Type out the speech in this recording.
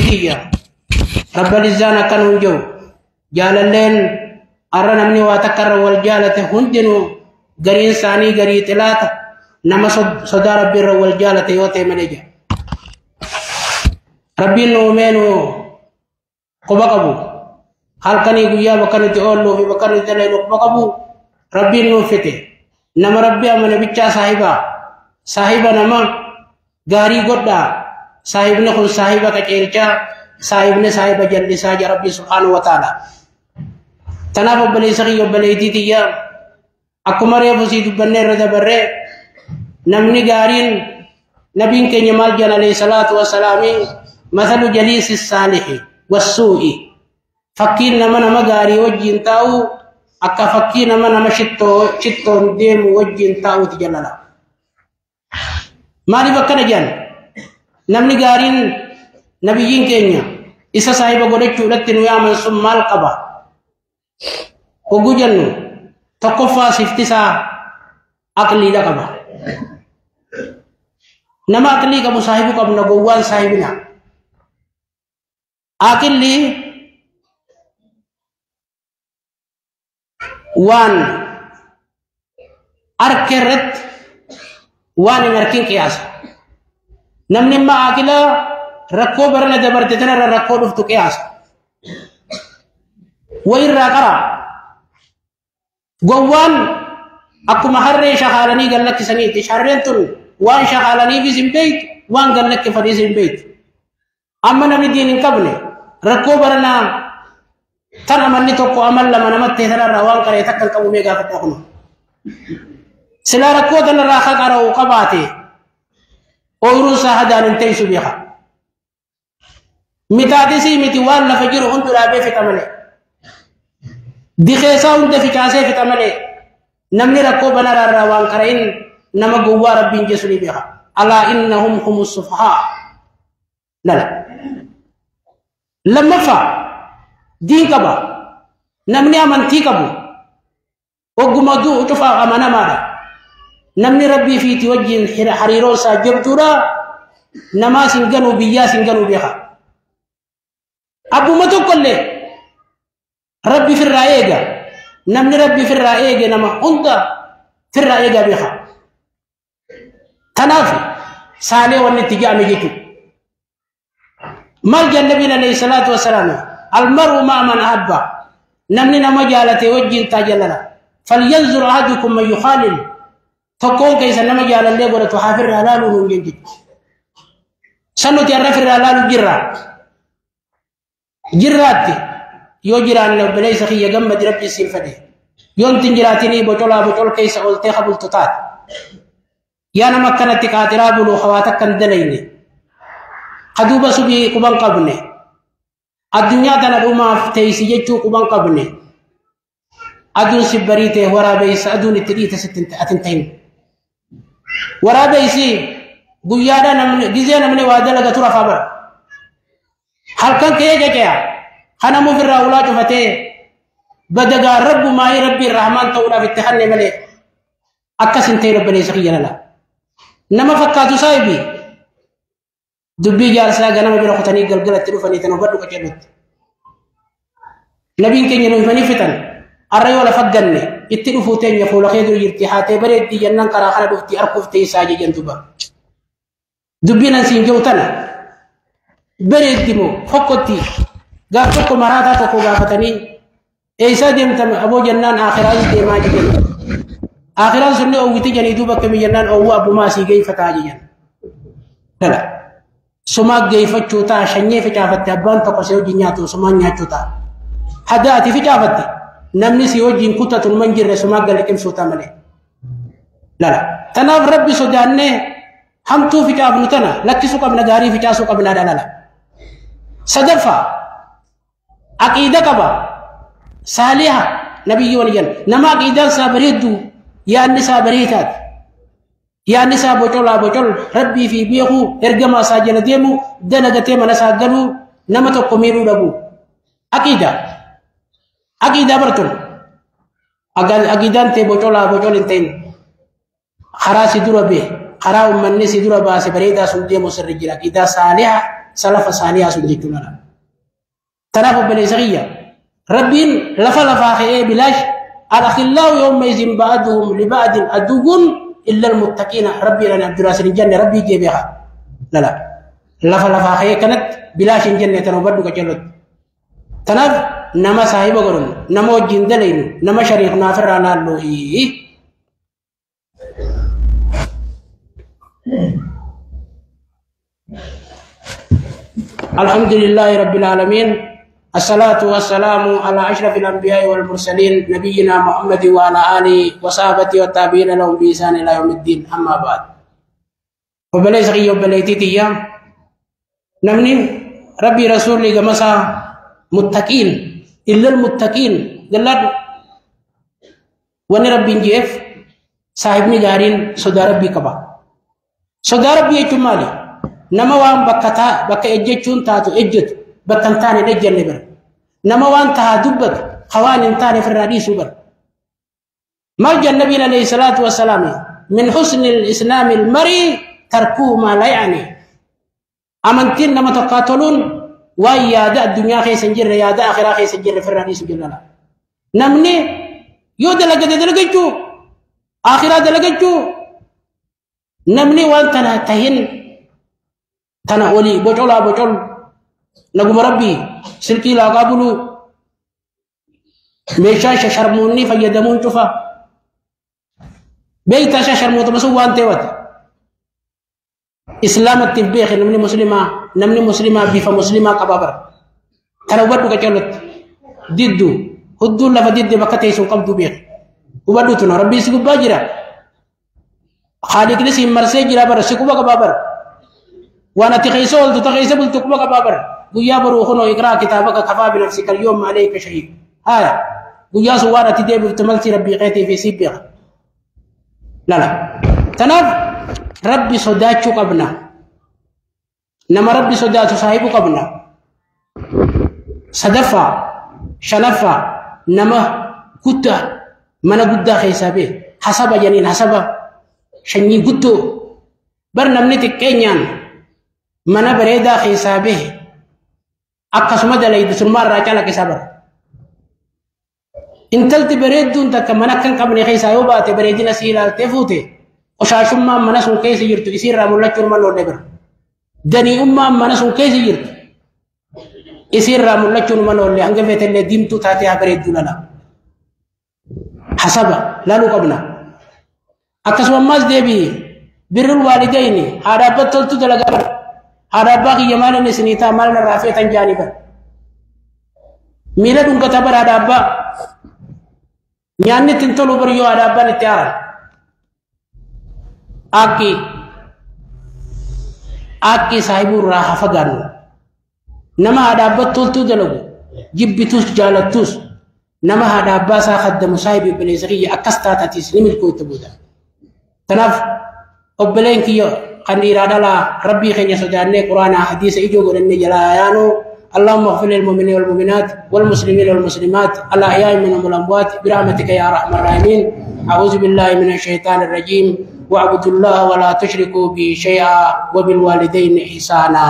tiyya rabbal izzaan akkan hun jiru jaalalleen arra namni waa takka irra wal jaalate hundinuu gariin isaanii garii xilaata nama sodaa rabbii irra wal jaalate yoo ta'e malee jira. Rabbiin nu uumee nu quba qabu halkanii guyyaa bakka nuti oolluu fi bakka nuti dalaynu quba qabu rabbiin nuuf fite nama rabbi amane bichaa saahibaa saahiba nama gaarii godhaa saahibni kun saahiba qaceelchaa saahibni saahiba jallisaa jira rabbi subhaanahu wa ta'ala. Tanaaf obboleessa kiyya obboleettii tiyya akkuma reefu sii dubbannee irra dabarree namni gaariin nabiin keenya maal jedhan alayhi salaatu wassalaami mathalu jaliisi saalihi wassuu'i fakkiin nama nama gaarii wajjiin taa'u akka fakkii nama nama shittoon deemu wajjiin taa'uuti jalala. Maaliif akkana jedhan namni gaariin nabiyyiin keenya isa saahiba godhachuudhatti nu yaaman sun maal qaba? Hogguu jennu tokkoffaa siftisaa aqliidha qaba. Nama aqlii qabu saahibu qabna gowwaan saahibina. Aqilli waan arke irratti waan hin arkin qiyaasa. Namni immoo aqila rakkoo barana dabarte tanarra rakkoo dhuftu qiyaasa. Wayirraa qara. Gowwaan akkuma harree shakaalanii gallakkisaniiti. Harreen tun waan shakaalaniifis hin beektu, waan gallakkifaniis hin beektu. Amma namni diin hin qabne rakkoo baranaa tan amanni tokko amal lama namatti tanarraa waan qaree takka hin qabu mee gaafadhaa kun. Silaa rakkoo tanarraa akka qara'u qabaate ooyiruun isaa hadaan hin teessu beeka. Mitaatisii miti waan lafa jiru hundi dhaabee fixa malee. Dikeessaa hunda ficaasee fixa malee namni rakkoo banarraa waan qara'in nama gowwaa rabbiin jeessu ni beeka. Alaa innahum humu sufahaa. Lala. Lammaffaa diin qaba. Namni amantii qabu ogguma du'u cufaaf amanamaadha. Namni rabbii fiiti wajjin hariiroo isaa jabduudha. Namaas hin ganuu biyyaas hin ganuu beeka. Abbuma tokkollee rabbi firraa eega. Namni rabbi firraa eege nama hunda firraa eegaa beeka. Tanaaf saalee wanni itti jedhame jechuudha. Maal jedhan nabiin alayhi salaatu wassalaam almaru maa man ahabba namni nama jaalate wajjin taa jaalala. Falyanzur ahadukum man yukhaalil tokkoon keessa nama jaalallee godhatu haa firraa laaluu nuun jechuudha. San nuti har'a firraa laaluu jirra. Jirraatti yoo jiraanne obboleessa kiyya gammadi rabbi siin fedhe. Yoo hin jiraatinii bocolaa bocol keessa ooltee kabultu taate. Yaa nama akkanatti qaaxiraa bulu hawaata akka hin dalayne. Haduuba subii quban qabne. Addunyaa tana dhumaaf teessi jechuu quban qabne. Aduun si bariite waraabeessa aduun itti dhiite sitti ati hin ta'in. Waraabeessi guyyaadhaa namni gizee namni waa dalagatu rafaa bara. Halkan kee cece'a. Kanamuu ofirraa ulaa cufatee badagaa rabbu maayii rabbiin rahmaan ta'uudhaaf itti hanne malee akkas hin ta'in obboleessa kiyya lala. Nama fakkaatu saahibi dubbii jaarsaa ganama bira kutanii galgalatti dhufanii tan hubadhu qaceellutti. Nabiin keenya nu himanii fixan arra yoo lafa ganne itti dhufuu teenya fuula kee dura jirti haatee bareeddii jennaan karaa kana dhufti arkuuf teessaa jedhan duba. Dubbiin an siin jiru tana bareeddi moo fokkotti gaaf tokko maraataa tokko gaafatanii eessaa deemtan aboo jennaan akhiraa deemaa jedhan. Akhiraan sunni oowwiti jedhanii duuba akkamii jennaan oowwuu abbumaa sii geeffataa jedhan. Dhala. Sumaa geeffachuu ta'a shanyee ficaafatte abbaan tokko si wajjin nyaatu sumaan nyaachuu ta'a. Hadda ati ficaafatte namni si wajjin kutatu numa hin jirre sumaa galiqimsuu ta'a malee. Lala. Tanaaf rabbi sodaannee hamtuu ficaafnu tana lakkisuu qabna gaarii ficaasuu qabna dhala. Sadaffaa aqiida qaba. Saaliha nabiyyi wal jedhan nama aqiidaan isaa bareeddu yaadni isaa bareedaati. Yaadni isaa bocolaa bocol rabbii fi beekuu ergamaa isaa jala deemu dalagatee mana isaa galuu nama tokko miidhuu dhabu. Aqiida. Aqiidaa bartun. Aqiidaan ta'e bocolaa bocol hin ta'in. Karaa si dura bee karaa uummanni si dura baase bareedaa sun deemu sirri jira. Aqiidaa saaliha Salafa isaanii sun jechuudha. Tanaaf obboleessa kiyya Rabbiin lafa lafaa ka'ee bilaash al-akhillaa'u yawma izin ba'duhum li ba'din aduwwun illa al-muttaqiina Rabbiin ani Abduraas hin jenne Rabbii jee beeka. Lala lafa lafaa ka'ee kanatti bilaash hin jenne tan hubadhu qaceellotti. Tanaaf nama saahiba godhannu nama wajjin dalaynu nama shariiknaaf irraa laalluu. الحمد لله رب العالمين الصلاة والسلام على أشرف الأنبياء والمرسلين نبينا محمد وعلى آله وصحبه والتابعين لهم بإحسان إلى يوم الدين أما بعد. وبليس غيو بليتي تيام نمني ربي رسولي جمسا متقين إلا المتقين دلت وني ربي نجيف صاحبني جارين صدا ربي كبا صدا ربي يجمالي nama waan bakka bakka ejjechuun taatu ejjetu bakka hin taane hin ejjenne bara nama waan tahaa dubbatu hawaan hin taane ofirraa dhiisuu bara maal jedhan nabiin alayhi salaatu wassalaam min husni islaami almarii tarkuhu maa laa ya'ni amantiin nama tokkaa toluun waan yaada addunyaa keessa hin jirre yaada akhiraa keessa hin jirre ofirraa dhiisuu jennala namni yoo dalagate dalagachuu akhiraa dalagachuu namni waan tana tahin tana oli bocolaa bocol naguma rabbii silkii laaqaa buluu meeshaa shasharmuunni fayyadamuun cufa beeytaa shasharmuutuma sun waan ta'eewati islaamatti beeke namni muslimaa bifa muslimaa qabaa bara tana hubadhu qaceellotti diddu hudduun lafa didde bakka teessuun qabdu beeke hubadhu tuna rabbii si gubbaa jira haaliqni siin marsee jira bara si quba qabaa bara وانا تخيسول تخيسول تقبل قبابر ويا برو خنو اقرا كتابك كفى بنفسك اليوم عليك شهيد هاي ويا سوارة تدي بتملتي ربي قيتي في سيبيا لا لا تناف ربي صداتشو قبنا نما ربي صداتشو صاحبو قبنا صدفة شنفة نما كتا من قد خيسابي حسب جنين حسب شني قدو بر نمني تكينيان mana bareedaa keessaa bahe akkasuma dalaydu summaa irraa calaqqisa bara. Intalti bareedduun takka mana akka hin qabne keessaa yoo baate bareedina sii ilaaltee fuute qoshaashummaan mana sun keessa jirtu isiirraa mul'achuun maloonne bira. Dani'ummaan mana sun keessa jirtu isiirraa mul'achuun maloonne hanga feetellee diimtuu taatee haa bareedduu lala. Hasaba laaluu qabna. Akkasuma ammaas deebi'i birrul waalidayni haadha abbaa toltu dalagaa bara. Haadha abbaa kiyya maal inni isinii ta'a maal narraa feetan jaanii bara. Miila dhungata bara haadha abbaa. Nyaanni ittiin tolu bari yoo haadha abbaan itti aaran. Akki saahibuu irraa haa fagaannu. Nama haadha abbaa toltuu dalagu jibbitus jaalattus nama haadha abbaa isaa kaddamu saahibii obboleessa kiyya akkas taatatis ni milkooyta booda. Kanaaf obboleen kiyya kan dhiiraa dhalaa rabbii keenya sodaannee quraanaa hadiisa ijoo godhannee jalaa yaanuu اللهم اغفر للمؤمنين والمؤمنات والمسلمين والمسلمات الأحياء منهم والأموات برحمتك يا أرحم الراحمين. أعوذ بالله من الشيطان الرجيم. واعبدوا الله ولا تشركوا به شيئا وبالوالدين إحسانا.